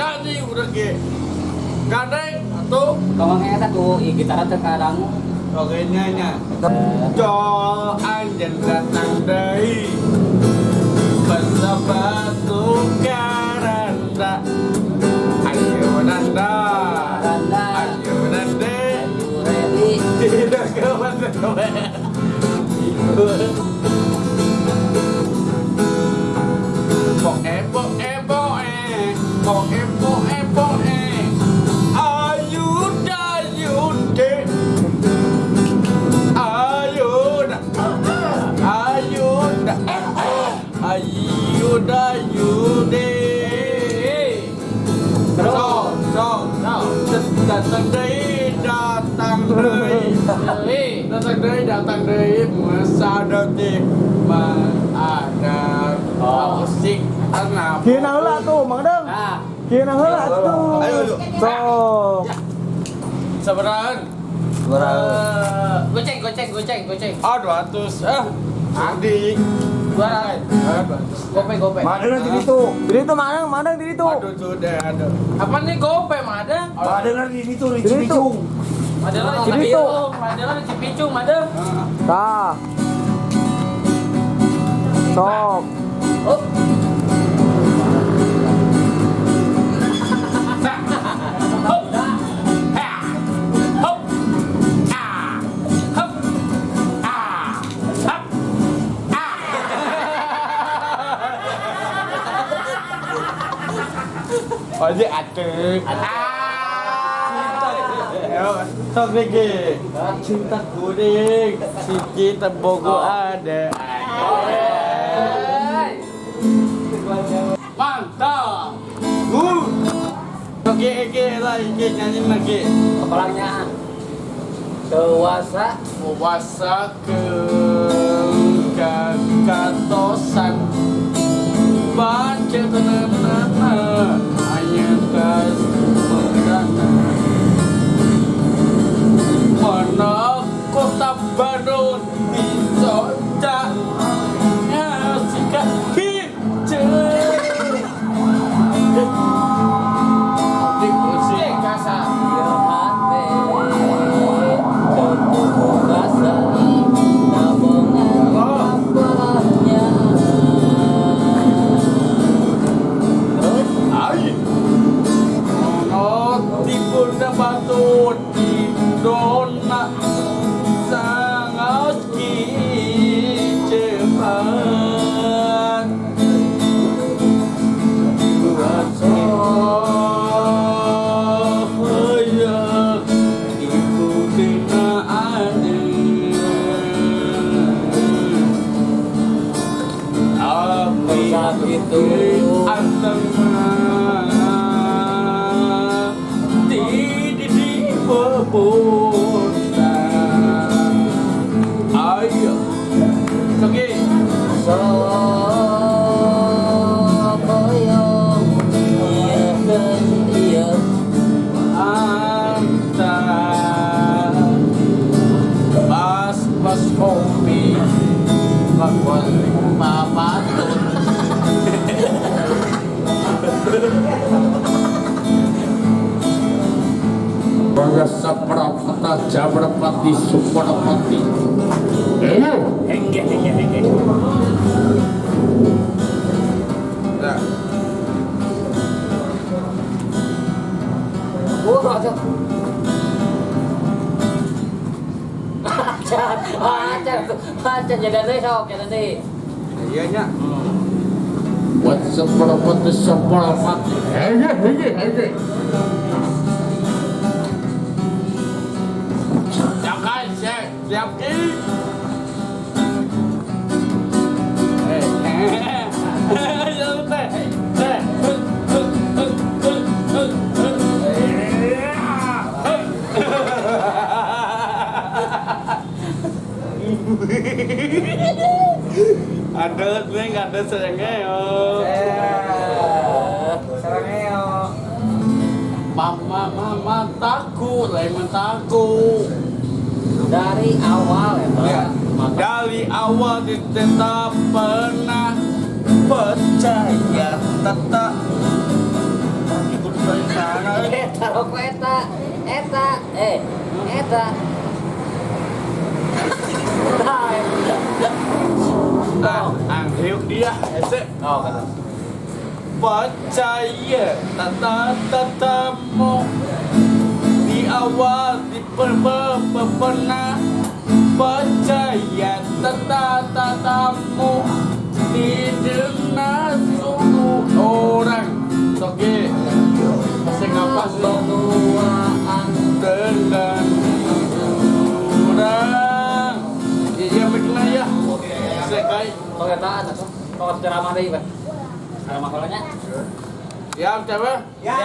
Nyanyi udah ge. Gandeng atuh. Tong eta tuh gitar teh kadangu. Oke nya. Jo anjen datang deui. Basa batu karanda. Ayo nanda. Nanda. Ayo nande. You ready? Tidak kawan kawan. Bo e bo e bo e bo e bo e bo e ayu dayu de ayu da ayu da ayu dayu de so so datang deui datang deui datang deui datang deui masa detik ada musik tenang. Kieu heula tuh, Mang Deng. Nah, Kieu heula tuh. Ayo, ayo. Sok. Seberang. Sabaraha? Goceng, goceng, goceng, goceng. Ah, 200. Ah, Adi. 200. Ah, 200. Gope, gope. Mana nanti itu? Di ditu Mang Deng, Mang Deng di ditu. Aduh, sudah, aduh. Apa nih gope, Madang? Mana nanti itu di Di situ. Cipicung. Madang di Di situ. Cipicung, Madang di Cipicung, Madang. Tah. Sok. Oh. Hop. Ha. Hop. Ah. Hop. Ah. Hop. Ah. Oh, ini atuh. Ah. Sok lagi. Cinta kuning, si kita bogo ada. Mantap. Oke, oke, lah, oke, nyanyi lagi. Kepalanya dewasa. Puasa ke katosan baca tenana ayat merana mana kota Bandung bisa cak sikat hijau di musik Kasa. Ieu hate teu kasa nabongan abahnya. Terus Ai. Ono tibunda batu di dona sangat cepat. Saya ibu dina ane. Api Sakitu. Antema di di di bebota. Ayo. Oke. Sokoyong ieu ieu Anta Bas bas kopi Bakwan papatun. Bangga saprapata jabrapati suprapati. Hengge hengge hengge. Nah, Oh, acan. Acan, acan, acan jadi deui sok, jadi deui. iya nya. What's up prapati suprapati. Hengge hengge hengge. Jangan siap siap ki. Eh, ya teh, teh. Ada nih, ada sayangnya yo. Sarangnya. Mama, mama takut, lemon takut. Dari awal ya, Pak. Ya. Dari awal tidak pernah percaya tetap. Ikut Sana. Eta rokok eta. Eta, eh, eta. Tah, eta. Ah, anghiuk dia hese. Oh, kata. Percaya tata tatamu di awal di pernah percaya tata tatamu didengar suku orang. Oke, saya ngapa sih? Penuaan. Dengan orang. Iya, mikna ya. Saya kayak Sok etaan atuh. Sok ceramah deui, Pak. Ceramah kolanya. ya, siapa? Ya.